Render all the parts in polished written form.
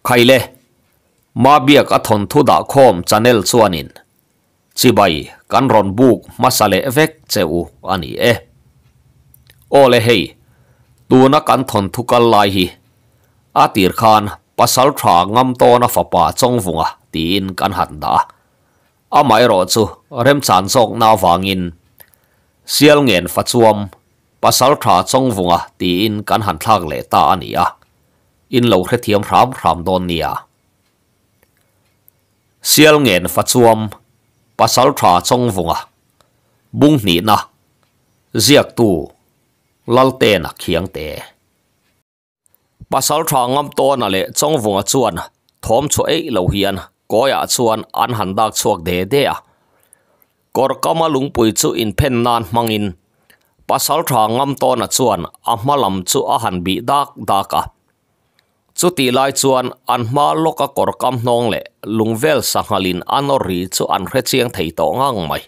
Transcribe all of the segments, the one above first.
Khaile, Mabiak a thawnthu dahkhawm channel chuanin chibai kan rawn buk hmasa leh vek che u a ni e. Aw le hei, tuna kan thawnthu kal lai hi a tir khan pasal tha ngam tawna fapa Chawngvunga tiin kan han dah a. Amaherawh chu remchan zawkna avangin Sialngen fachuam pasal tha Chawngvunga tiin kan han thlak leh ta a ni a, in lo hrethiam hram hram dawn nia. Sialngen fachuam pasal tha Chawngvunga bung hnihna ziaktu Laltena Khiangte. Pasal tha ngam tawna leh Chawngvunga chuan thawm chhuah eih lo hian kawiah chuan an han dak chhuak de de a. Kawr kama lungpui chu inphen nan hmangin pasal tha ngam tawna chuan a hma lam chu a han bih dak dak a. Chutih lai chuan an hma lawka kawr kam hnawng leh lung vel sanghalin a nawr ri chu an hre chiang thei tawh ngang mai.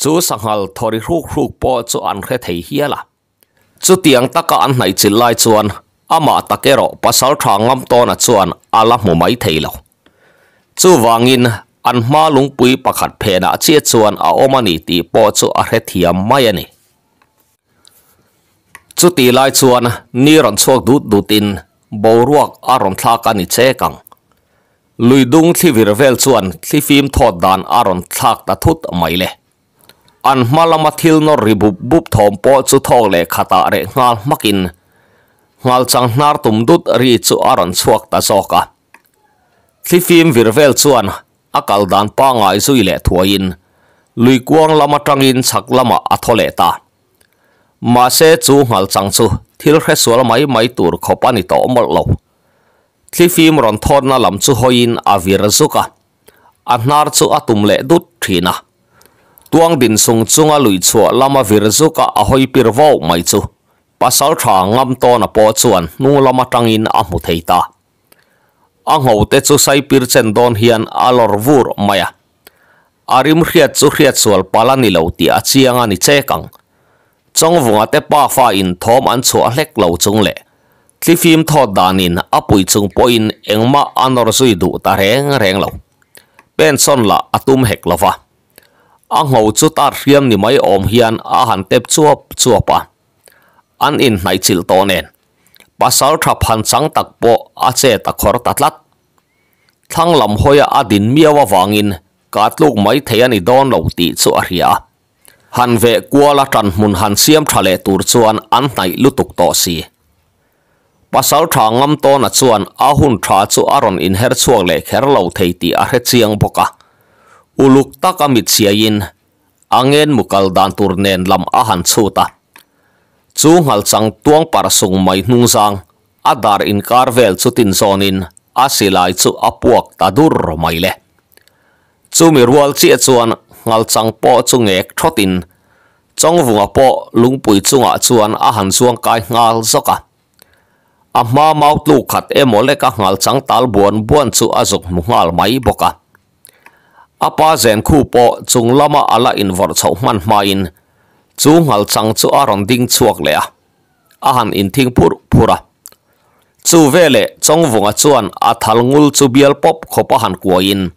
Chu sanghal thaw ri hruk hruk pawh chu an hre thei hial a. Chutiang taka an hnaih chilh lai chuan amah tak erawh pasal tha ngam tawna chuan a la hmu mai thei lo. Chuvangin an hma lungpui pakhat phenah chiah chuan a awm a ni tih pawh chu a hrethiam mai a ni. Chutih lai chuan ni rawn chhuak dut dutin boruak a rawn thlak a ni chek ang. Lui dung thli vir vel chuan thli fim thawt dan a rawn thlak ta thut mai le. An hma lama thil nawr ri bup bup thawm pawh chu thawk leh khatah reh nghal hmakin nghalchang hnar tum dut ri chu a rawn chhuak ta zawk a. Thli fim vir vel chuan a kal dan pangngai zui leh thuaiin lui kuang lam atangin chhak lamah a thaw leh ta. Mahse chu nghalchang chu thil hresual mai mai tur khawp a ni tawh mawlh lo. Thli fim rawn thawtna lam chu hawiin a vir zuk a. A hnar chu a tum leh dut thin a. Tuang din sung chunga lui chhuah lama vir zuka a hawi pir vau mai chu pasal tha ngam tawna pawh chuan hnung lam atangin a hmu thei ta. A ngho te chu sai pir chen dawn hian a lawr vur mai a. A rim hriat chu hriat sual pal a ni lo tih a chiang a ni chek ang. Chawngvunga te pafa in thawm an chhuah hlek lo chung leh thlifim thawt danin a pui chung pawhin engmah a nawr zui duh ta reng reng lo. Pension lah a tum hek lo va. A ngho chu tar hriam ni mai awm hian a han tep chuap chuap a. An inhnaih chilh tawh nen pasal tha phan chang tak pawh a chet a khawr ta tlat. Thlang lam hawia a din miau avangin ka tluk mai thei a ni dawn lo tih chu a hria a. Han veh kual a tan hmun han siam tha leh tur chuan an hnaih lutuk tawh si. Pasal tha ngam tawna chuan a hun tha chu a rawn inher chhuak leh kher lo thei tih a hre chiang bawk a. Uluk taka mit chhiaiin a ngen mu kal dan tur nen lam a han chhut a. Chu nghalchang tuang parh sung mai hnung zang a dar inkar vel chu tin zawnin a silai chu a puak ta dur mai le. Chumi rual chiah chuan nghalchang pawh chu ngek thawtin Chawngvunga pawh lungpui chungah chuan a han zuang kai nghal zawk a. A hma mau tluk khat emaw leka nghalchang tal buan buan chu a zuk hmu nghal mai bawk a. A pa zen khu pawh chung lama a la invawrh chhoh hman hmain chu nghalchang chu a rawn ding chhuak leh a, a han inthing phur phur a. Chu veleh Chawngvunga chuan a thal ngul chu bial pawp khawp a han kuaiin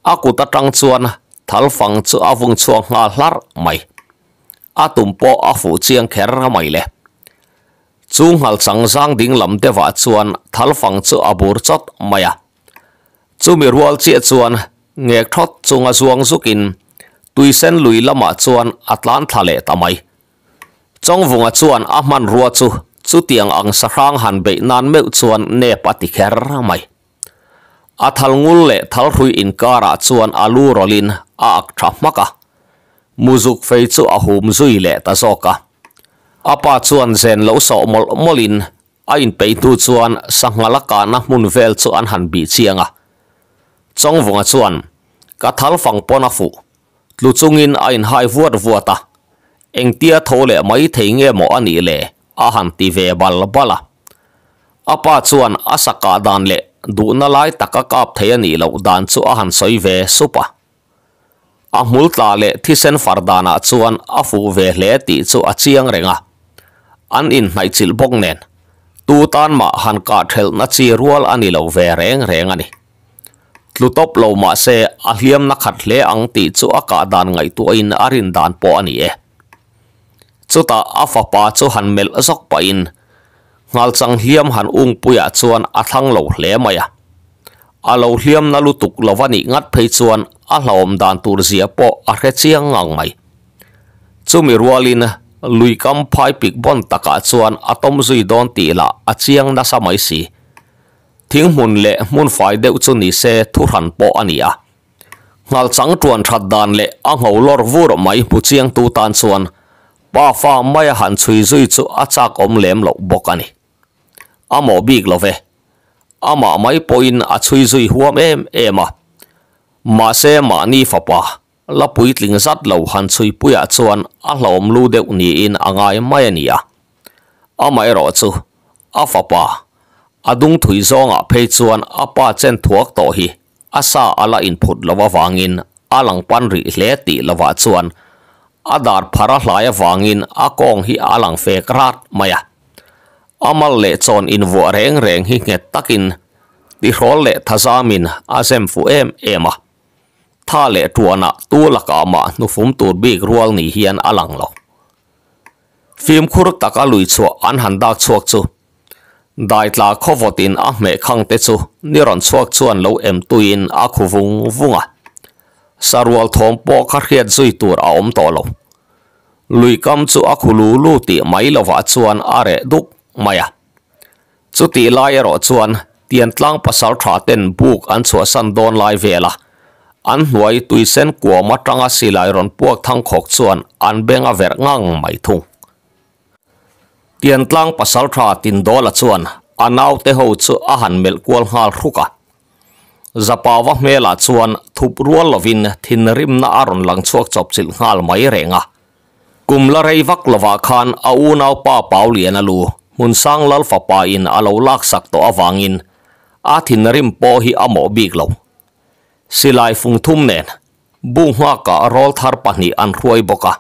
a kut atang chuan thal fang chu a vung chhuak nghal hlarh mai. A tum pawh a fuh chiang kher mai le. Chu nghalchang zang ding lam deuhah chuan thal fang chu a bur chawt mai a. Chumi rual chiah chuan ngek thawt chunga zuang zukin tuisen lui lamah chuan a tlan thla leh ta mai. Chawngvunga chuan a hmanrua chu chutiang ang sahrang han beih nan meuh chuan nep a ti kher mai. A thal ngul leh thal hrui inkarah chuan a lu rawlhin a ak tha hmak a, muzuk fei chu a hum zui leh ta zawk a. A pa chuan zen lo sawh mawlh mawlhin a inpeih hnu chuan sanghala kahna hmun vel chu an han bih chiang a. Chawngvunga chuan, Ka thal fang pawn a fuh, tlu chungin a inhai vuat vuat a, engtia tho leh mai thei nge maw a nih le? a han ti ve bal bal a. A pa chuan a sa kah dan leh duhna lai taka kap thei a nih loh dan chu a han sawi ve sup a. A hmul tla leh thisen far danah chuan a fuh ve hle tih chu a chiang reng a. An inhnaihchilh bawk nen, Tu tan mah han kah thelhna chi rual a ni lo ve reng reng a ni. Tlu tawp lo mah se a hliam na khat hle ang tih chu a kah dan ngaihtuahin a rin dan pawh a ni e. Chutah a fapa chu han melh zawk pahin nghalchang hliam han ungpuiah chuan a thlang lo hle mai a. A lo hliam na lutuk lo a nih ngat phei chuan a hlauhawm dan tur zia pawh a hre chiang ngang mai. Chumi rualin lui kam phai pik bawn takah chuan a tawm zui dawn tih lah a chiang nasa mai si. Thing hmun leh hmun fai deuh chu ni se thuhran pawh a ni a. Nghalchang tuan that dan leh a ngho lawr vur mai hmu chiangtu tan chuan pa fa maia han chhui zui chu a chak awm lem loh bawk a ni. A mawh bik lo ve. Amah mai pawhin a chhui zui huam em em a. Mahse mahni fapa la puitling zat lo han chhuipuiah chuan a hlauhawm lu deuh niin a ngai mai a ni a. Amaherawh chu a fapa a dung thui zawngah phei chuan a pa chen thuak tawh hi a sa a la inphut lo avangin a lang pan rih hle tih lovah chuan a dar phar a hlai avangin a kawng hi a lang fek rat mai a. A mal leh chawn invuah reng reng hi nghet takin tihrawl leh thazamin a zem fuh em em a. Tha leh tuanah tu lakah mah hnufum tur bik rual ni hian a lang lo. Fimkhur taka lui chhuah an han dak chhuak chu dai tla khawvawtin a hmeh khang te chu ni rawn chhuak chuan lo em tuiin a khu vung vung a. Sarual thawm pawh kha hriat zui tur a awm tawh lo. Lui kam chu a khu lu lu tih mai lovah chuan a reh duk mai a. Chutih lai erawh chuan Tiantlang pasal tha ten buk an chhuahsan dawn lai vel a, an hnuai tuisen kuam atanga silai rawn puak thang khawk chuan an beng a verh ngang mai thung. Tiantlang pasal tha Tindawla chuan a naute ho chu a han melh kual nghal hruk a. Zapava hmelah chuan thup rual lovin thinrimna a rawn lang chhuak chawpchilh nghal mai reng a. Kum la rei vak lovah khan a unaupa Pauliana lu Hmunsang Lal fapa in a lo laksak tawh avangin a thinrim pawh hi a mawh bik lo. Silai fung thum nen Bu nghakah rawl thar pahnih an hruai bawk a.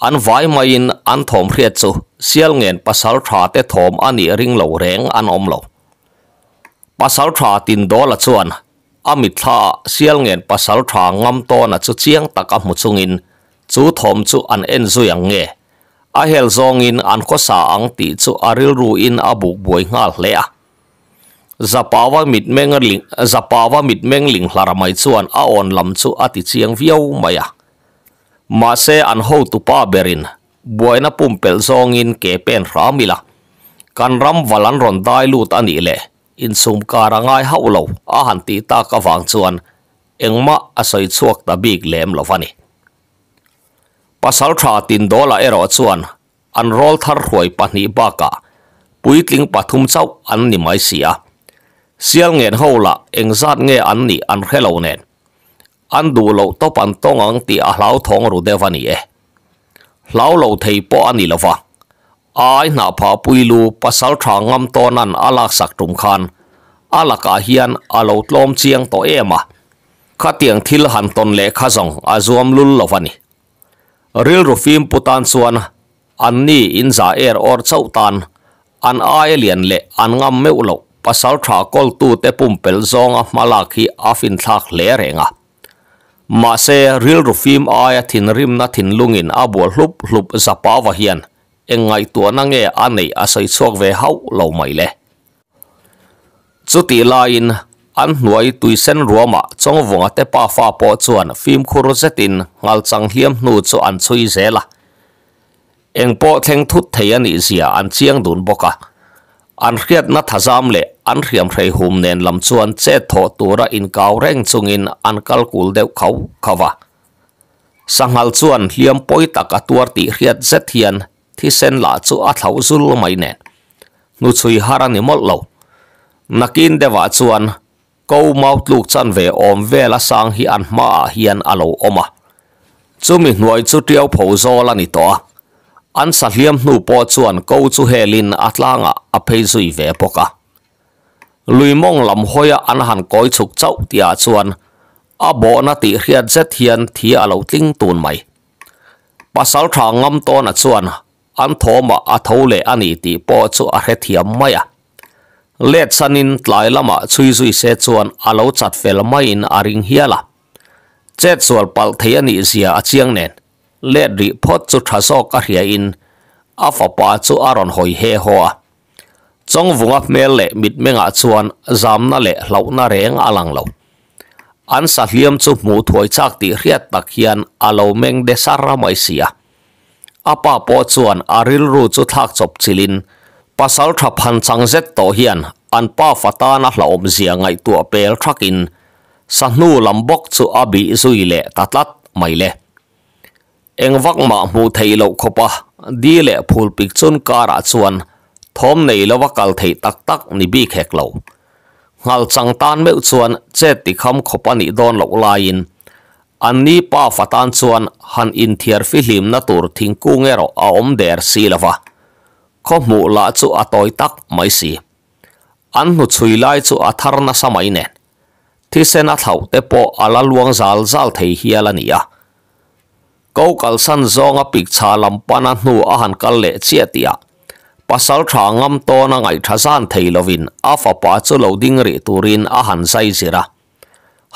An vai maiin an thawm hriat chu Sialngen pasal tha te thawm a nih ring lo reng an awm lo. Pasal tha Tindawla chuan a mitthla ah Sialngen pasal tha Ngamtawna chu chiang tak a hmu chungin chu thawm chu an en zui ang nge, a hel zawngin an khawsa ang tih chu a rilruin a buk buai nghal hle a. Zapawa mitmeng ling Zapawa mitmeng ling hlar mai chuan a awn lam chu a ti chiang viau mai a. Mahse an hotupa berin buaina pumpelh zawngin ke pen hram ila. Kan ram val an rawn dai lut a nih leh insum kar a ngai hauh lo a han tih tak avang chuan engmah a sawi chhuak ta bik lem lo va ni. Pasaltha Tindawla erawh chuan An rawl thar hruai pahnih bakah puitling pathum chauh an ni mai si a. Sial ngen ho lah engzat nge an nih an hre lo nen. An duh loh tawp an tawng ang tih a hlauthawng ru deuh a ni e. Hlau lo thei pawh a ni lo va. A ai hnah phah pui lu pasal tha ngam tawna'n a laksak tum khan a lakah hian a lo tlawm chiang tawh em a. Khatiang thil han tawn leh kha zawng a zuam lul lo va ni. Rilru fim pu tan chuan an ni in za er awr chauh tan an aia lian leh an ngam meuh loh pasal tha kawltute pumpelh zawnga hma lak hi a finthlak hle reng a. Mahse, rilru fim aia thinrimna thinlungin a bual hlup hlup Zapava hian eng ngaihtuahna nge a neih a sawi chhuak ve hauh lo mai le. Chutih laiin an hnuai tuisen ruamah Chawngvunga te pafa pawh chuan fimkhur zetin nghalchang hliam hnu chu an chhui zel a. Eng pawh thleng thut thei a nih zia an chiang dun bawk a. An hriatna thazam leh an hriamhrei hum nen lam chuan chet thawh tura inkau reng chungin an kal kul deuh khauh khauh a. Sanghal chuan hliam pawi tak a tuar tih hriat zet hian Thisen lah chu a thlauh zul mai nen. Hnuchhui har a ni mawlh lo. Nakin deuhah chuan ko mau tluk chanve awm vel a sang hi an hmaah hian a lo awm a. Chumi hnuai chu tiau pho zawl a ni tawh a. An sahliam hnu pawh chuan ko chu helin a tlangah a phei zui ve bawk a. Lui mawng lam hawia an han kawi chhuk chauh tihah chuan a bawhna tih hriat zet hian thi a lo tling tun mai. Pasal tha ngam tawna chuan An thawmah a tho leh a ni tih pawh chu a hrethiam mai a. Let sanin tlai lamah chhui zui se chuan a lo chat fel maiin a ring hial a. Chet sual palh thei a nih zia a chiang nen, let rih phawt chu tha zawk a hriain a fapa chu a rawn hawi he haw a. Chawngvunga hmel leh mitmengah chuan zamna leh hlauhna reng a lang lo. An sahliam chu hmuh thuai chak tih hriat tak hian a lo meng de sar mai si a. A pa pawh chuan a rilru chu thlak chawp chilhin pasal tha phan chang zet tawh hian an pafa tana hlauhawmzia ngaihtuah pel thakin sahnu lam bawk chu a bih zui leh ta tlat mai le. Eng vak mah hmuh theih loh khawpa di leh phul pik chun karah chuan thawm nei lova kal theih tak tak ni bik hek lo. Nghal chang tan meuh chuan chet tikham khawp a nih dawn loh laiin an ni pafa tan chuan han inthiar fihlimna tur thingkung erawh a awm der si lo va, khaw hmuh lah chu a tawi tak mai si. An hnuchhui lai chu a thar nasa mai nen, thisen a thlauh te pawh a la luang zal zal thei hial a ni a. Ko kalsan zawnga pikchha lam pana hnu a han kal leh chiah tihah pasal tha ngam tawna ngaihtha zan thei lovin a fapa chu lo ding rih turin a han zai zir a.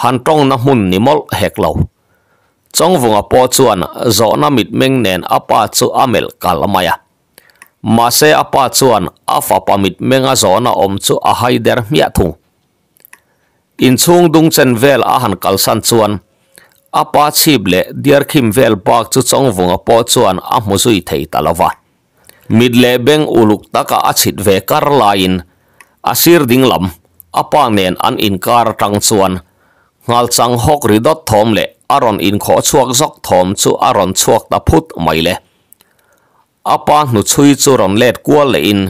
Han tawngna hmun ni mawlh hek lo. Chawngvunga pawh chuan zawhna mitmeng nen a pa chu a melh kal mai a. Mahse a pa chuan a fapa mitmenga zawhna awm chu a hai der hmiah thung. Inchhung dung chen vel a han kalsan chuan a pa chhip leh diarkhim vel bak chu Chawngvunga pawh chuan a hmu zui thei ta lo va. Mit leh beng uluk taka a chhit ve kar laiin a sir ding lam a pa nen an inkar atang chuan nghalchang hawk ri dawt thawm leh a rawn inkhawh chhuak zawk thawm chu a rawn chhuak ta phut mai le. A pa hnuchhui chu rawn let kual lehin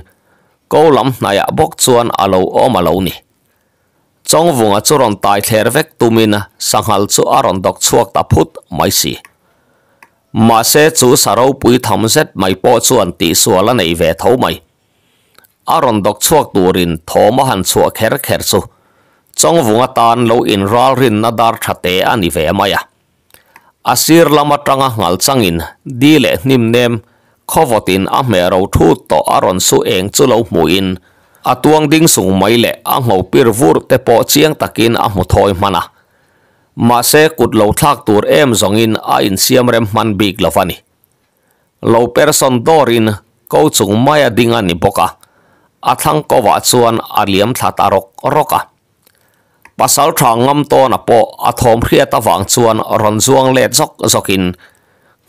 ko lam hnaiah bawk chuan a lo awm a lo ni. Chawngvunga chu rawn tai thler vek tumin sanghal chu a rawn dawk chhuak ta phut mai si. Mahse chu sa ropui tham zet mai pawh chuan tihsual a nei ve tho mai. A rawn dawk chhuak turin thawm a han chhuah kher kher chu Chawngvunga tan lo inralrinna dar tha te a ni ve mai a. A sir lam atanga nghal changin di leh hnim nem khawvawtin a hmeh ro thut tawh a rawn su eng chu lo hmuhin a tuang ding sung mai leh a ngho pir vur te pawh chiang takin a hmu thawi hman a. Mahse kut lo thlak tur em zawngin a insiam rem hman bik lo a ni. Lo person dawrin ko chung maia ding a ni bawk a, a thlang kovah chuan a liam thla ta rawk rawk a. Pasal tha ngam tawna pawh a thawm hriat avang chuan rawn zuang let zawk zawkin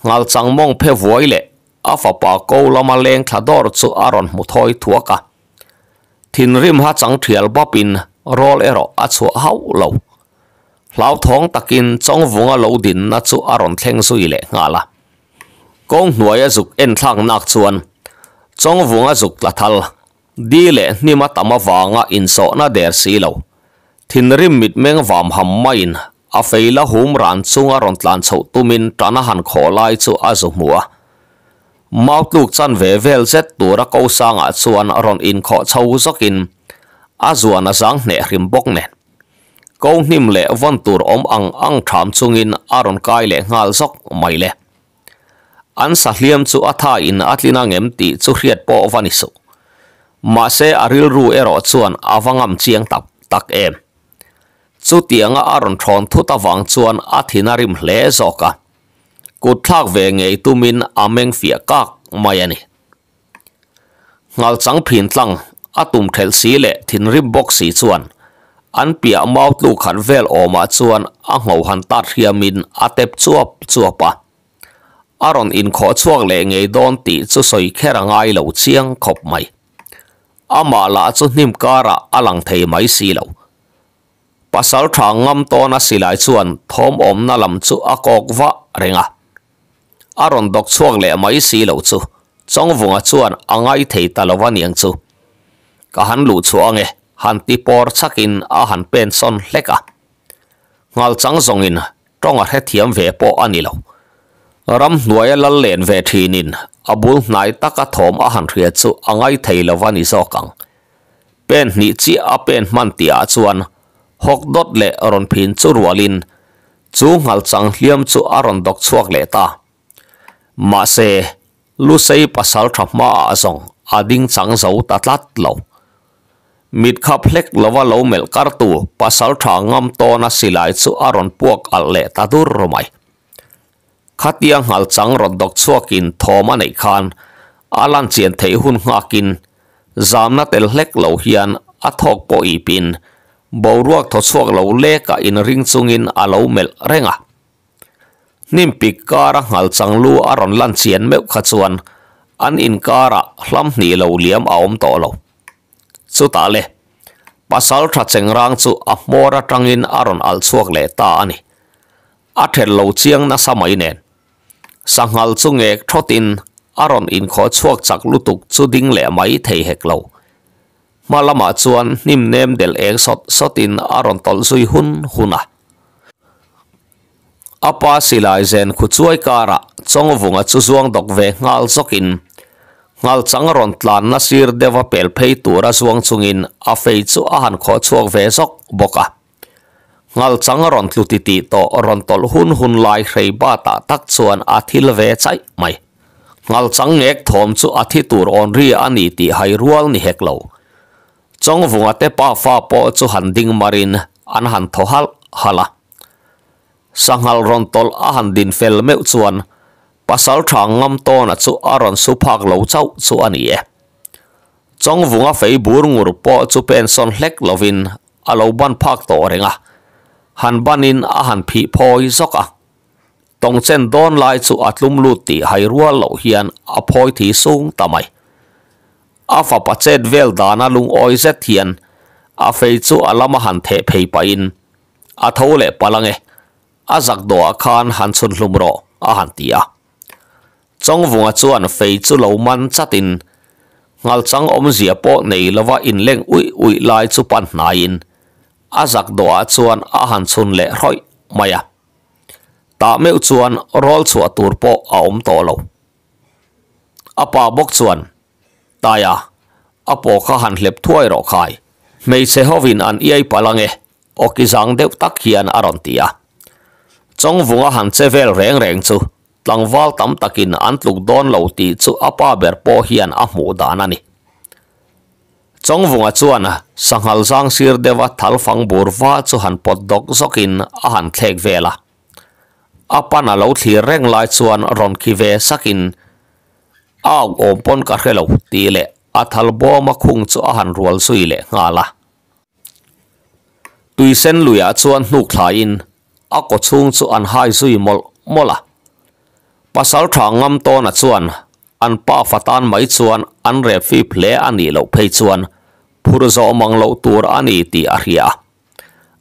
nghalchang mawng phe vuai leh a fapa ko lama leng thla dawr chu a rawn hmu thawi thuak a. Thinrim ha chang thial bapin rawl erawh a chhuah hauh lo. Hlauthawng takin Chawngvunga lo dinna chu a rawn thleng zui leh nghal a. Kawng hnuaia zuk en thlak nak chuan Chawngvunga zuk tla thal, di leh hnim a tam avanga insawhna der si lo. Thinrim mitmeng vam ham maiin a fei la hum ran chunga rawn tlan chhoh tumin tan a han khawh lai chu a zu hmu a. Mau tluk chan ve vel zet tura ko sangah chuan rawn inkhawh chho zawkin a zuan a zang hneh hrim bawk nen. Ko hnim leh vawn tur awm ang ang tham chungin a rawn kai leh nghal zawk mai le. An sahliam chu a tha in a tlin angem tih chu hriat pawh va ni suh. Mahse a rilru erawh chuan a va ngam chiang tak tak em. Chutianga a rawn thawn thut avang chuan a thin a rim hle zawk a. Kut thlak ve ngei tumin a meng fiah kak mai a ni. Nghalchang phin tlang a tum thelh si leh thinrim bawk si chuan an piah mau tluk khat vel awmah chuan a ngho han tat hriamin a tep chuap chuap a. A rawn inkhawh chhuak leh ngei dawn tih chu sawi kher a ngai lo chiang khawp mai. Amah lah chu hnim karah a lang thei mai si lo. Pasal tha ngam tawna silai chuan thawm awmna lam chu a kawk vah reng a. A rawn dawk chhuak leh mai si lo chu Chawngvunga chuan a ngai thei ta lo a niang chu. Ka han luh chhuah ange, han ti pawr chakin a han pen sawn hlek a. Nghalchang zawngin tawng a hrethiam ve pawh a ni lo. Ramhnuaia lal len ve thinin a bul hnai taka thawm a han hria chu a ngai thei lo a ni zawk ang. Pen hnih chiah a pen hman tihah chuan hawk dawt leh rawn phin chu rualin chu nghalchang hliam chu a rawn dawk chhuak leh ta. Mahse. Lusei pasalṭha hmaah zawng a ding chang zo ta tlat lo. Mit khap hlek lova lo melh kartu pasalṭha ngam tawna silai chu a rawn puak alh leh ta dur mai. Khatia nghal chang rawn dawk chhuakin thawm a neih khan a lan chian theih hun nghakin zamna tel hlek lo hian a thawk pawh ipin boruak thaw chhuak lo leka inring chungin a lo melh reng a. Hnim pik kara nghal chang lu a rawn lan chian meuh kha chuan an inkarah hlam hnih lo liam a awm tawh lo. Chutah le, pasal tha chengrang chu a hmawr atangin a rawn alh chhuak leh ta a ni. A then lo chiang nasa mai nen. Sanghal chu ngek thawtin a rawn inkhawh chhuak chak lutuk chu ding leh mai thei hek lo. Hma lamah chuan hnim nem del eng sawt sawtin a rawn tawlh zui hun hun a. A pa silai zen khu chuai karah Chawngvunga chu zuang dawk ve nghal zawkin Nghalchang rawn tlanna sir deuha pel phei tura zuang chungin a fei chu a han khawh chhuak ve zawk bawk a. Nghalchang rawn tlu titih tawh rawn tawlh hun hun lai hrei batah tak chuan a thil ve chaih mai. Nghalchang ngek thawm chu a thi tur awn ri a ni tih hai rual ni hek lo. Chawngvunga te pafa pawh chu han ding marin an han thaw halh halh a. Sanghal rawn tawlh a han din fel meuh chuan pasal tha ngam tawna chu a rawn su phak lo chauh chu a ni e. Chawngvunga fei bur ngur pawh chu pensawn hlek lovin a lo ban phak tawh reng a, han banin a han phih phawi zawk a. Tawngchen dawn lai chu a tlum lut tih hai rual loh hian a phawi thi sung ta mai. A fapa chet vel dana lungawi zet hian a fei chu a lama han theh phei pahin a tho leh palh ange, a zak dawhah khan han chhun hlum rawh a han ti a. Chawngvunga chuan fei chu lo man chatin Nghalchang awmzia pawh nei lova inleng uih uih lai chu pan hnaiin a zak dawhah chuan a han chhun leh hrawih mai a. Tah meuh chuan rawl chhuah tur pawh a awm tawh lo. A pa bawk chuan, Taia, a paw kha han hlep thuai rawh khai. Hmeichhe hovin an iai palh ange, awki zang deuh tak hian a rawn ti a. Chawngvunga han che vel reng reng chu tlangval tam takin an tluk dawn lo tih chu a pa ber pawh hian a hmuh dan a ni. Chawngvunga chuan sanghal zang sir deuha thal fang bur va chu han pawt dawk zawkin a han thlek vel a. A pan a lo thlir reng lai chuan rawn khi ve sakin, A au awm pawn ka hre lo tih leh a thal bawma khung chu a han rual zui leh nghal a. Tuisen luiah chuan hnuk thlaiin a kaw chhung chu an hai zui mawlh mawlh a. Pasal tha ngam tawna chuan an pa fa tan mai chuan an rep fip hle a nih loh phei chuan phur zawh mang loh tur a ni tih a hria a.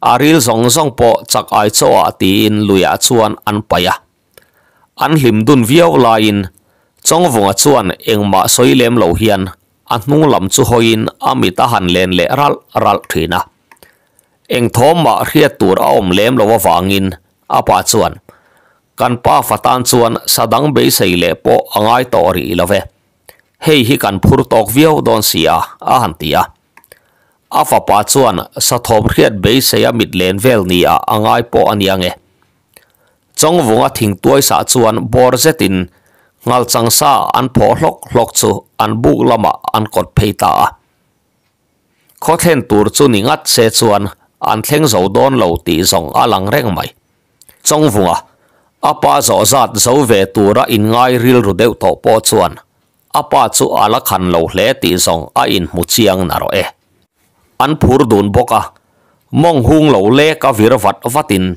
A ril zawng zawng pawh chak ai chaw ah tiin luiah chuan an paih a. An hlim dun viau laiin Chawngvunga chuan engmah sawi lem lo hian a hnung lam chu hawiin a mit a han len leh ralh ralh thin a. Eng thawm mah hriat tur a awm lem lo avangin a pa chuan, Kan pa fa tan chuan sa dang beisei leh pawh a ngai tawh rih lo ve. Hei hi kan phur tawk viau dawn si a, a han ti a. A fapa chuan sa thawm hriat beisei a mit len vel nia a ngai pawh a nia nge. Chawngvunga thingtuai sah chuan bawr zetin Nghalchang sa an phawh hlawk hlawk chu an buk lamah an kawt phei ta a. Khaw thlen tur chu ni ngat se chuan an thleng zo dawn lo tih zawng a lang reng mai. Chawngvunga a pa zawh zat zo ve tura inngai rilru deuh tawh pawh chuan a pa chu a la khan lo hle tih zawng a inhmu chiang narawh e. An phur dun bawk a, mawng hung lo lek a vir vat vatin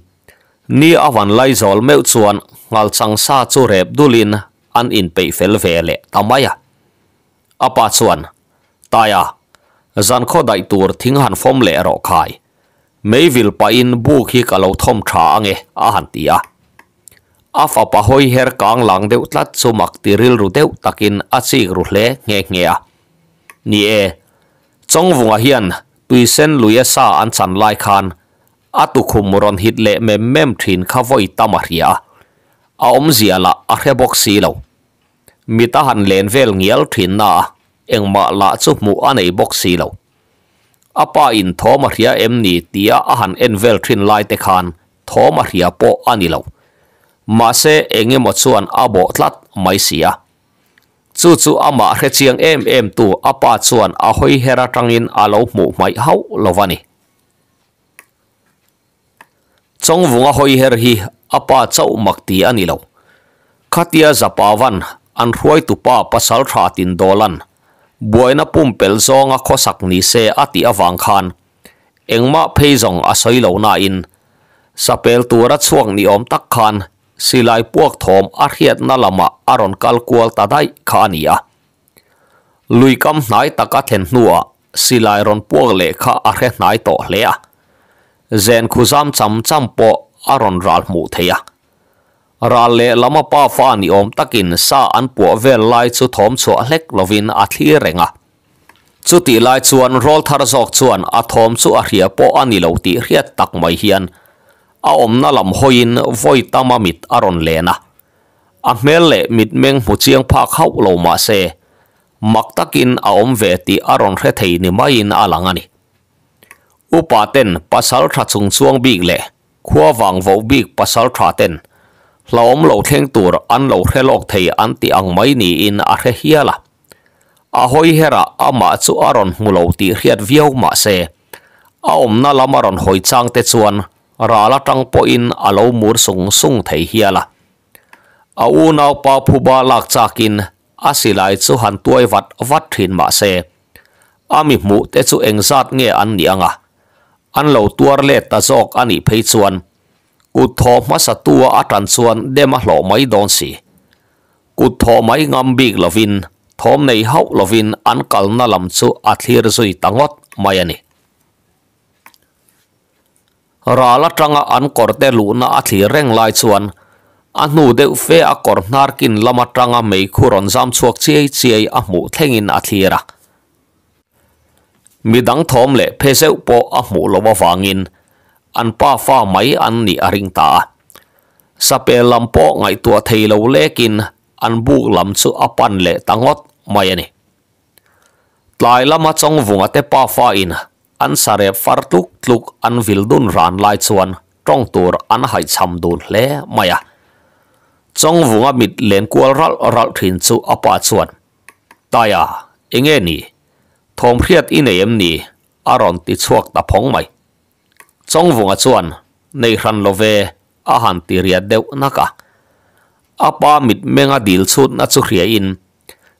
ni a van lai zawl meuh chuan Nghalchang sa chu rep dulin an inpeih fel ve leh ta mai a. A pa chuan, Taia, zankhaw daih tur thing han fawm leh rawh khai. Meivil pahin buk hi ka lo thawm tha ange a han ti a. A fapa hawi her kang lang deuh tlat chu mak ti rilru deuh takin a chik ru hle nghe nghe a. Ni e, Chawngvunga hian tuisen luia sa an chan lai khan a tukhum rawn hit leh mem mem thin kha vawi tam a hria a, a awmzia lah a hre bawk si lo. Mit a han len vel ngial thin na a, engmah lah chu hmuh a nei bawk si lo. A pa in thawm a hria em ni tia a han en vel thin lai te khan thawm a hria pawh a ni lo. Mahse engemaw chuan a bawh tlat mai si a. Chu chu amah hrechiang em em tu a pa chuan a hawi her atangin a lo hmuh hmaih hauh lo a ni. Chawngvunga hawi her hi a pa chauh mak ti a ni lo. Khatia Zapavan an hruaitupa pasal tha Tindawlan buaina pumpelh zawnga khawsak ni se a tih avang khan engmah phei zawng a sawi lo nain sapel tura chhuak ni awm tak khan silai puak thawm a hriatna lamah a rawn kal kual ta daih kha a ni a. Lui kam hnai taka thlen hnuah silai rawn puak leh kha a hre hnai tawh hle a. Zen khuzam cham cham pawh a rawn ral hmuh thei a. Ral leh lama pa fa ni awm takin sa an puah vel lai chu thawm chhuah hlek lovin a thlir reng a. Chutih lai chuan rawlthar zawk chuan a thawm chu a hria pawh a ni lo tih hriat tak mai hian a awmna lam hawiin vawi tama mit a rawn len a. A hmel leh mitmeng hmu chiang phak hauh lo mah se, mak takin a awm ve tih a rawn hre thei ni maiin a lang a ni. Upa ten pasal tha chung chuang bik leh khua vang voh bik pasal tha ten hlauhawm lo thleng tur an lo hre lawk thei an tih ang mai niin a hre hial a. A hawi herah amah chu a rawn hmu lo tih hriat viau mah se, a awmna lam a rawn hawi chang te chuan ral atang pawhin a lo mur sung sung thei hial a. A unaupa phuba lak chakin a silai chu han tuai vat vat thin mah se, a mi hmuh te chu engzat nge an nih anga an lo tuar let ta zawk a nih phei chuan kut thaw hmasa tua a tan chuan dem a hlawh mai dawn si. Kut thaw mai ngam bik lovin, thawm nei hauh lovin an kalna lam chu a thlir zui ta ngawt mai a ni. Ral atanga an kawrte luhna a thlir reng lai chuan a hnu deuh fe a kawr hnar kin lam atanga meikhu rawn zam chhuak chiai chiai a hmuh thlengin a thlir a. Midang thawm leh phe zeuh pawh a hmuh loh avangin an pa fa mai an nih a ring ta a. Sapel lam pawh ngaihtuah thei lo lekin an buk lam chu a pan leh ta ngawt mai a ni. Tlai lama Chawngvunga te pa fa in an sarep far tluk tluk an vil dun ran lai chuan tawng tur an haihchham dun hle mai a. Chawngvunga mit len kual ralh ralh thin chu a pa chuan, Taia, enge ni? Thawm hriat i nei em ni? a rawn ti chhuak ta phawng mai. Chawngvunga chuan, Nei hran lo ve, a han ti riat deuh nak a. A pa mitmenga dil chhutna chu hriain,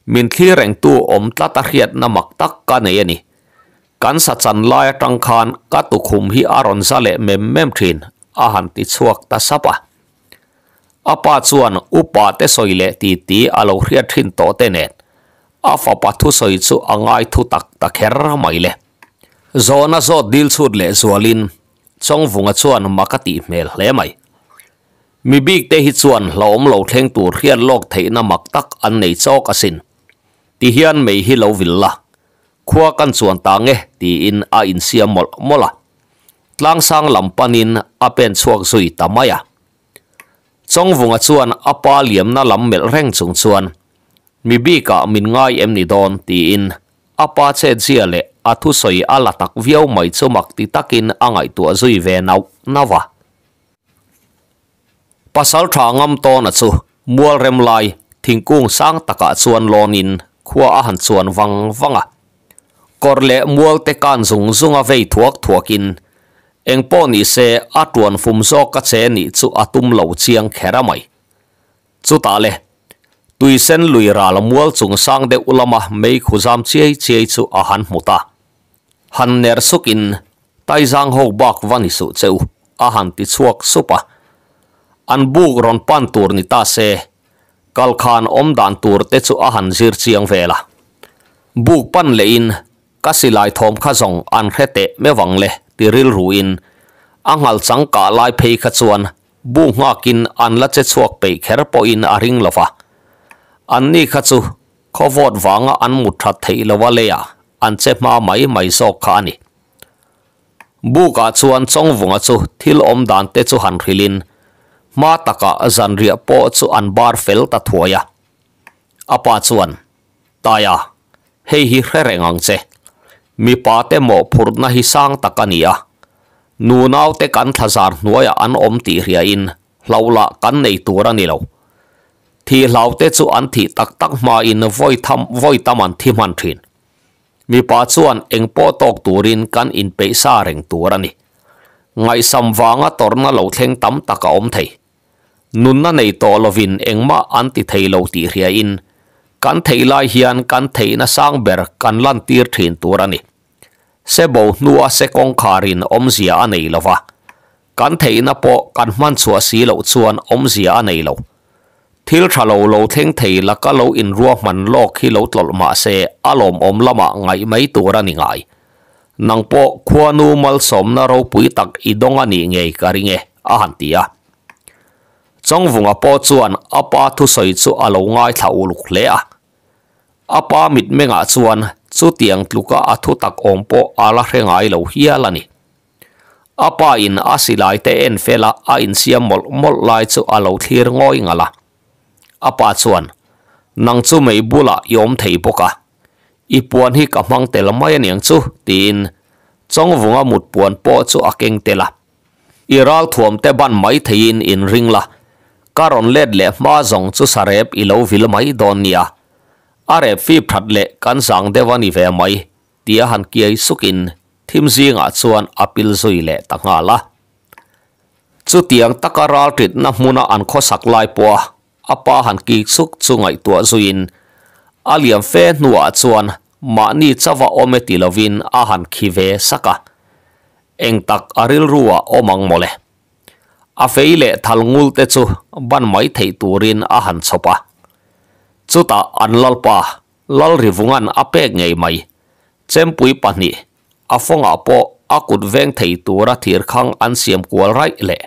Min thlir rengtu awm tlat a hriatna mak tak ka nei a ni. Kan sa chan lai atang khan ka tukhum hi a rawn za leh mem mem thin, a han ti chhuak ta sap a. A pa chuan upa te sawi leh ti ti a lo hriat thin tawh te nen a fapa thusawi chu a ngai thu tak ta kher mai le. Zawhna zawt dil chhut leh zualin Chawngvunga chuan mak a tih hmel hle mai. Mi bik te hi chuan hlauhawm lo thleng tur hriat lawk theihna mak tak an nei chawk asin. Ti hian mei hi lo vil la, khua kan chuan ta nge tiin a insiam mawlh mawlh a. Tlangsang lam panin a pen chhuak zui ta mai a. Chawngvunga chuan a pa liamna lam melh reng chung chuan, Mi bikah min ngai em ni dawn? tiin a pa chetzia leh a thusawi a la tak viau mai chu mak ti takin a ngaihtuah zui ve nauh nauh a. Pasal tha ngam tawna chu mual rem lai thingkung sang takah chuan lawnin khua a han chuan vang vang a. Kawr leh mual te kan zung zunga vei thuak thuakin eng pawh ni se a tuan fum zawk a che nih chu a tum lo chiang kher a mai. Chutah le, tuisen lui ral mual chung sang deuh lama mei khu zam chiai chiai chu a han hmu ta. Han ner sukin Taizang ho bak va ni suh che u, a han ti chhuak sup a. An buk rawn pan tur ni ta se, kalkhan awm dan tur te chu a han zir chiang vel a. Buk pan lehin ka silai thawm kha zawng an hre teh meuh ang le ti rilruin a nghal chang kah lai phei kha chuan bu nghakin an la che chhuak peih kher pawhin a ring lo va. Anni kha chu khaw vawt vanga an mut that theih lo a leiah an che hma mai mai zawk kha a ni. Bukah chuan Chawngvunga chu thil awm dan te chu han hrilhin hma takah zanriah pawh chu an bar fel ta thuai a. A pa chuan, Taia, hei hi hre reng ang che. Mipa te mawhphurhna hi sang tak a ni a. Nunau te kan thlazar hnuaiah an awm tih hriain hlauhlah kan nei tur a ni lo. Thih hlau te chu an thih tak tak hmain vawi tham vawi tam an thi hman thin. Mipa chuan eng pawh tawk turin kan inpeih sa reng tur a ni. Ngaihsam vanga tawrhna lo thleng tam tak a awm thei. Nunna nei tawh lovin engmah an ti thei lo tih hriain kan theih lai hian kan theihna sang ber kan lantir thin tur a ni. Se bo hnua se kawngkharin awmzia a nei lo va, kan theihna pawh kan hman chhuah si loh chuan awmzia a nei lo. Thil tha lo lo thleng thei laka lo inruahman lawk hi lo tlawlh mah se a lawmawm lamah ngaih mai tur a ni ngai. Nang pawh khuanu malsawmna ropui tak i dawng a nih ngei ka ring e, a han ti a. Chawngvunga pawh chuan a pa thusawi chu a lo ngaithla uluk hle a. A pa mitmengah chuan chutiang tluka a thu tak awm pawh a la hre ngai lo hial a ni. A pa in a silai te en fela a insiam mawlh mawlh lai chu a lo thlir ngawi ngalh a. A pa chuan, Nang chu mei bulah i awm thei bawk a, i puan hi ka hmang tel mai aniang chu, tiin Chawngvunga mut puan pawh chu a keng tel a. I ralthuam te ban mai theiin inring la, ka rawn let leh hma zawng chu sarep i lo vil mai dawn nia. A rep fip that leh kan zang deuh a ni ve mai, tia han kiai sukin thim zingah chuan a pil zui leh ta nghal a. Chutiang taka ralṭitna hmuna an khawsak lai pawha a pa han kik suk chu ngaihtuah zuiin a liam fe hnuah chuan mahni chauha awm e ti lovin a han khi ve sak a. Eng tak a rilru ah awm ang mawle. A fei leh thal ngul te chu ban mai theih turin a han chhawp a. Chutah an lalpa Lalrivunga'n a pek ngei mai. Chempui pahnih a fawngah pawh a kut veng thei tura thirkhang an siam kual raih leh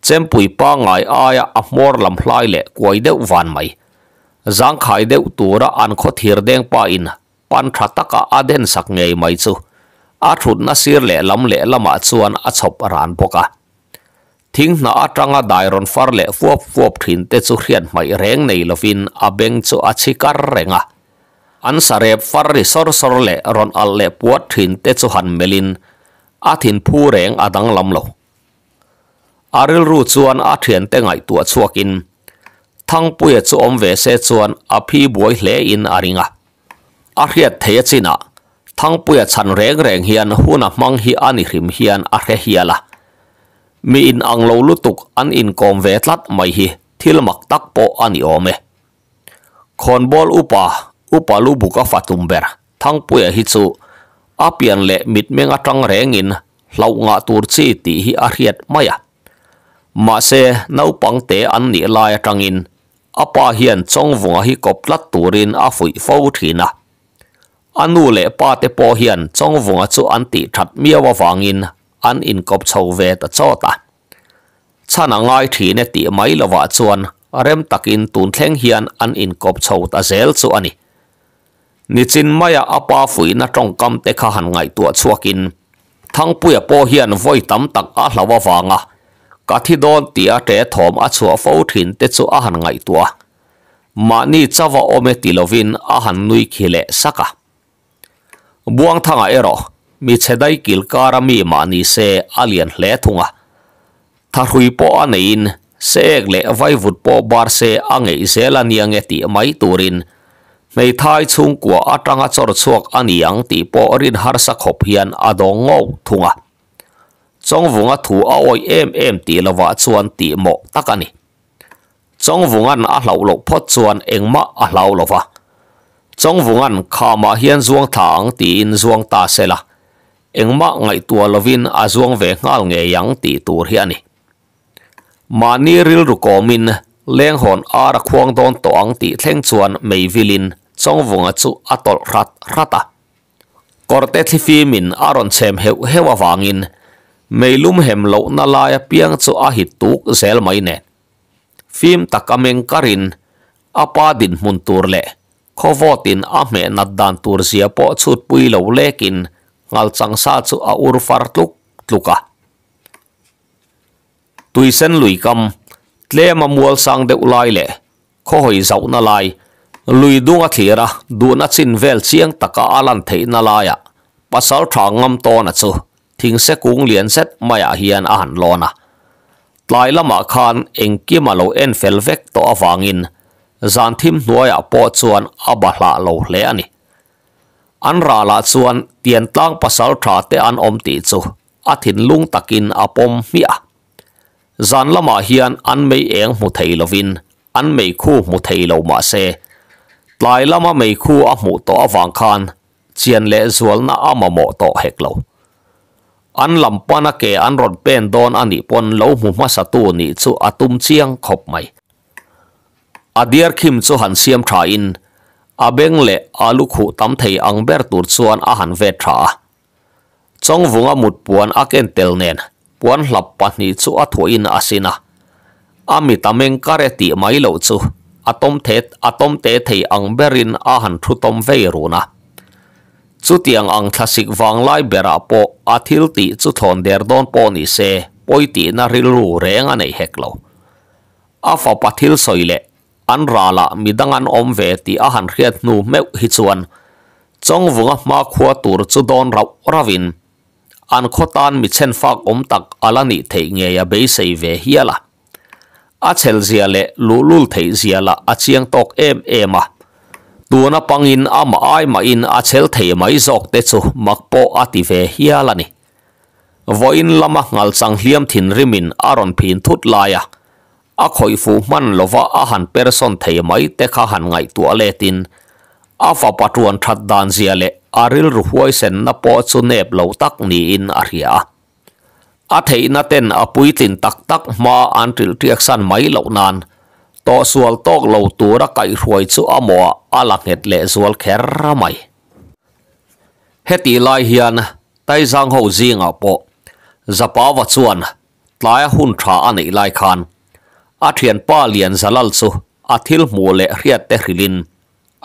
chempui pangngai aia a hmawr lam hlai leh kuai deuh van mai. Zangkhai deuh tura an khaw thir deng pain Pan tha taka a den sak ngei mai chu a thutna sir leh lam leh lamah chuan a chhawp ran bawk a. Thing hnah atanga dai rawn far leh fuap fuap thin te chu hriat hmaih reng nei lovin a beng chu a chhi kar reng a. An sarep far ri sawr sawr leh rawn alh leh puat thin te chu han melhin a thin phu reng a danglam lo. A rilru chuan a thiante ngaihtuah chhuakin Thangpuia chu awm ve se chuan a phi buai hle in a ring a. A hriat thei a chinah Thangpuia chhan reng reng hian hun a hmang hi a ni hrim hian a hre hial a. Mi in ang lo lutuk an inkawm ve tlat mai hi thil mak tak pawh a ni awm e. Khawnbawl upa, upa lu buka fatum ber Thangpuia hi chu a pian leh mitmeng atang rengin hlauh ngah tur chi tih hi a hriat mai a. Mahse, naupang te an nih lai atangin a pa hian Chawngvunga hi kawp tlat turin a fuih fo thin a. A nu leh pa te pawh hian Chawngvunga chu an tih that miau avangin an inkawp chho ve ta chawt a. Chhan a ngai thin e tih mai lovah chuan rem takin tun thleng hian an inkawp chho ta zel chu a ni. Nichin maia a pa fuihna tawngkam te kha han ngaihtuah chhuakin Thangpuia pawh hian vawi tam tak a hlau avanga ka thi dawn tia ṭe thawm a chhuah fo thin te chu a han ngaihtuah a, mahni chauha awm e ti lovin a han nui khi leh sak a. Buangthanga erawh mi chhe dai kil kara mi mah ni se a lian hle thung a, thahrui pawh a neiin se ek leh vaivut pawh bar se a ngeih zel a nia nge tih mai turin hmeithai chhungkua atanga chawr chhuak a ni ang tih pawh rin harsa khawp hian a dawng ngawk thung a. Chawngvunga thu a awih em em tih lovah chuan tih mawh tak a ni. Chawngvunga'n a hlauh loh phawt chuan engmah a hlau lo va. Chawngvunga'n khamah hian zuang thla ang tiin zuang ta se la, engmah ngaihtuah lovin a zuang ve nghal ngei ang tih tur hi a ni. Mahni rilru kawmin lenghawn ar a khuang dawn tawh ang tih thleng chuan meivilin Chawngvunga chu a tawlh hrat hrat a. Kawrte thlifimin a rawn chhem heuh heuh avangin meilum hem lohna lai apiang chu a hit tuk zel mai nen. Fim tak a meng karin a pa dinhmun tur leh khawvawtin a hmeh nat dan tur zia pawh chhutpui lo lekin nghalchang sa chu a ur far tluk tluk a. Tuisen lui kam, tlem a mual sang deuh lai leh khawhawi zauhna lai, lui dung a thlir a duhna chin vel chiang taka a lan theihna laiah pasal tha ngam tawna chu thingse kung lian zet maiah hian a han lawn a. Tlai lamah khan engkim a lo en fel vek tawh avangin Zan thim hnuaiah pawh chuan a bahlah lo hle a ni. An ralah chuan Tiantlang pasaltha te an awm tih chu a thinlung takin a pawm hmiah a. Zan lamah hian an mei eng hmu thei lovin an meikhu hmu thei lo mah se, tlai lama meikhu a hmuh tawh avang khan chian leh zualna a mamawh tawh hek lo. An lam pana ke an rawn pen dawn a nih pawn lo hmu hmasatu nih chu a tum chiang khawp mai. A diar khim chu han siam tha in a beng leh a lu khuh tam thei ang ber tur chuan a han vet tha a. Chawngvunga mut puan a ken tel nen puan hlap pahnih chu a thuah in a sin a. A mit a meng kar e tih mai loh chu a tawm the a tawm te thei ang berin a han thu tawm vei run a. Chutiang ang thlasik vanglai berah pawh a thil tih chu thlawn der dawn pawh ni se pawi tihna rilru reng a nei hek lo. A fapa thil sawi leh an ralah midang an awm ve tih a han hriat hnu meuh hi chuan Chawngvunga hmakhua tur chu dawn rauh rauhin an khaw tan mi chhenfak awm tak a la nih theih ngei a beisei ve hial a. A chhelzia leh luhlul theihzia lah a chiang tawk em em a, tuna pangin amah ai mahin a chhel thei mai zawk te chu mak pawh a ti ve hial a ni. Vawiin lama ngalchang hliam thinrimin a rawn phin thut lai a, a khawih fuh hman lova a han persawn thei mai te kha han ngaihtuah letin a fapa tuan that dan zia leh a rilru huaisenna pawh chu nep lo tak niin a hria a. A theihna ten a puitlin tak tak hma an ṭilhṭiak san mai loh nan tawhsual tawk lo tura kaihhruai chu a mawhah a la nghet lehzual kher mai. Hetih lai hian Taizang ho zingah pawh Zapava chuan tlaia hun tha a neih lai khan a thianpa Lianzalal chu a thil hmuh leh hriat te hrilhin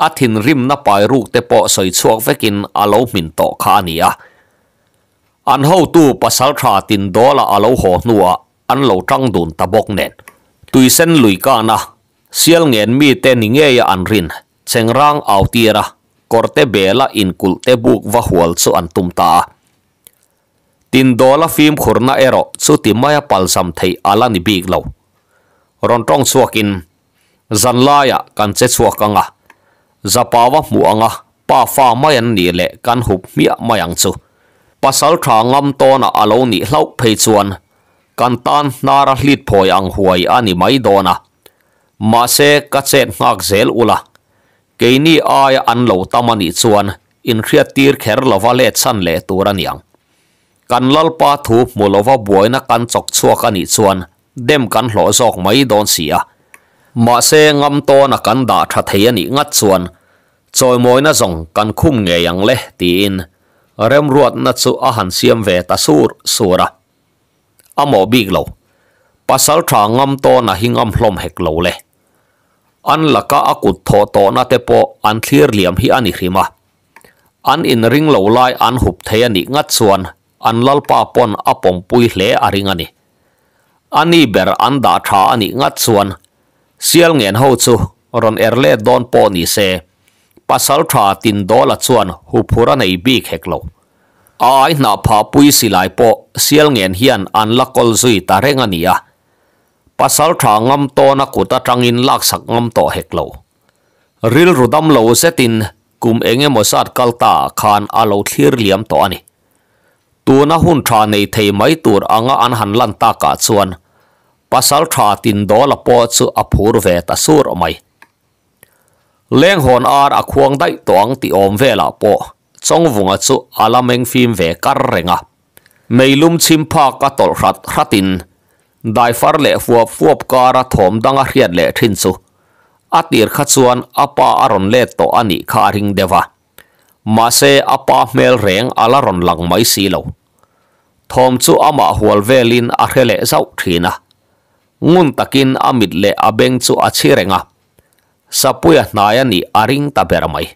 a thinrimna pai ruk te pawh sawi chhuak vekin a lo hmin tawh kha a ni a. An hotu pasaltha Tindawla a lo haw hnuah an lo tang dun ta bawk nen Tuisen lui kana sial ngen mite ni ngeia an rin Chengrang au tir a, kawrte bela inkulh te buk va hual chu an tum ta a. Tindawla fimkhurna erawh chuti maia palzam theih a la ni bik lo. Rawn tawng chhuakin, Zanlaiah kan che chhuak ang a, Zapawa hmuh anga pa fa mai an nih leh kan hup hmiah mai ang chu. Pasal tha ngam tawnah a lo nih hlauh phei chuan kan tan hnara hlit phawi ang huai a ni mai dawn a. Mahse, ka chet nghak zel ula, keini aia an lo tam a nih chuan inhriattir kher lova let chhan leh tur a niang. Kan Lalpa thu hmu lova buaina kan chawk chhuak a nih chuan dem kan hlawh zawk mai dawn si a. Mahse, ngam tawna kan dah tha thei a nih ngat chuan chawimawina zawng kan khum ngei ang le tiin remruatna chu a han siam ve ta sur sur a. A mawh bik lo. Pasal tha ngam tawn a hi ngam hlawm hek lo le. An laka a kut thawh tawhna te pawh an thlir liam hi a ni hrim a. An inring lo lai an hup thei a nih ngat chuan an lalpa pawn a pawmpui hle a ring a ni. A ni ber an dah tha a nih ngat chuan sial ngen ho chu rawn er let dawn pawh ni se pasal tha Tindawla chuan huphur a nei bik hek lo. A ai hnah phah pui silai pawh sial ngen hian an la kawl zui ta reng a ni a, pasal tha ngam tawna kut atangin laksak ngam tawh hek lo. Rilru dam lo zetin kum eng emaw zat kal ta ah khan a lo thlir liam tawh a ni. Tuna hun tha nei thei mai tur anga an han lan takah chuan pasal tha Tindawla pawh chu a phur ve ta sur mai. Lenghawn ar a khuang daih tawh ang tih awm velah pawh Chawngvunga chu a la meng fim ve kar reng a. Meilum chhim phak a tawlh hrat hratin daifar leh fuap fuap kara thawm danga hriat leh thin chu a tir kha chuan a pa a rawn let tawh a nih kha a ring deuh a. Mahse a pa hmel reng a la rawn lang mai si lo. Thawm chu amah hual velin a hre leh zauh thin a. Ngun takin a mit leh a beng chu a chhi reng a. Sapuia hnai a nih a ring ta ber mai.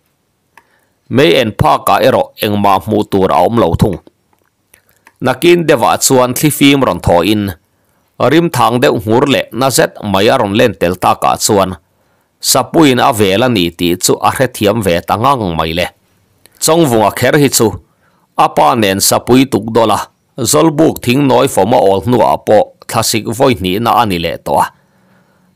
Mei en phakah erawh engmah hmuh tur a awm lo thung. Nakin deuhah chuan thlifim rawn thawhin rim thang deuh nghur leh na zet mai a rawn len tel takah chuan Sapuiin a vel a ni tih chu a hrethiam ve ta ngang mai le. Chawngvunga kher hi chu a pa nen Sapui tuk dawla Zawlbuk thing nawi fawm a awl hnuah pawh thlasik vawi hnihna a ni leh tawh a.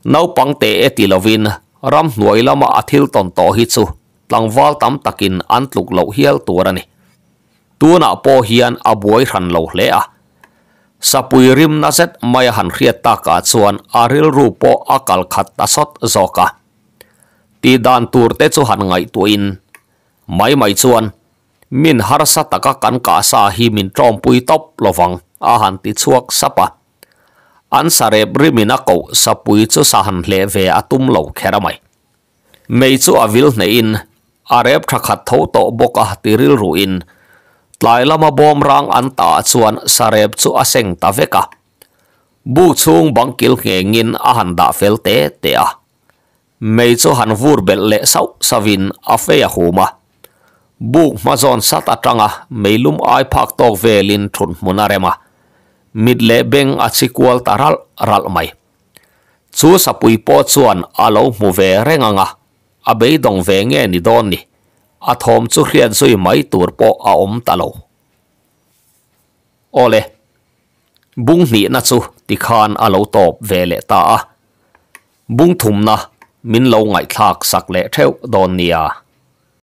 Naupang te e ti lovin. Ramhnuai lama a thil tawn tawh hi chu tlangval tam takin an tluk loh hial tur a ni. Tunah pawh hian a buai hran lo hle a. Sapui rimna zet mai a han hriat takah chuan a rilru pawh a kal khat ta sawt zawk a. Tih dan tur te chu han ngaihtuahin mai mai chuan min harsa taka kan kah sa hi min tlawmpui tawp lovang a han ti chhuak sap a. An sarep rimin a koh sapui chu sa han hleh ve a tum lo kher a mai. Mei chu a vil hnehin a rep tha khat tho tawh bawk a ti rilruin tlai lama bawm rang an ta ah chuan sarep chu a seng ta vek a. Buk chhung bang kil nghengin a han dah fel te te a. Mei chu han vur belh leh sauh sauhin a fei a hum a. Buk hma zawn sat atanga meilum ai phak tawk velin thut hmun a rem a. Mit leh beng a chi kual ta ralh ralh mai. Chu sapui pawh chuan a lo hmu ve reng ang a, a beidawng ve nge ni dawn ni, a thawm chu hriat zui mai tur pawh a awm ta lo. Awle, bung hnihna chu tikhan a lo tawp ve leh ta a, bung thumna min lo ngaihthlak sak leh theuh dawn nia.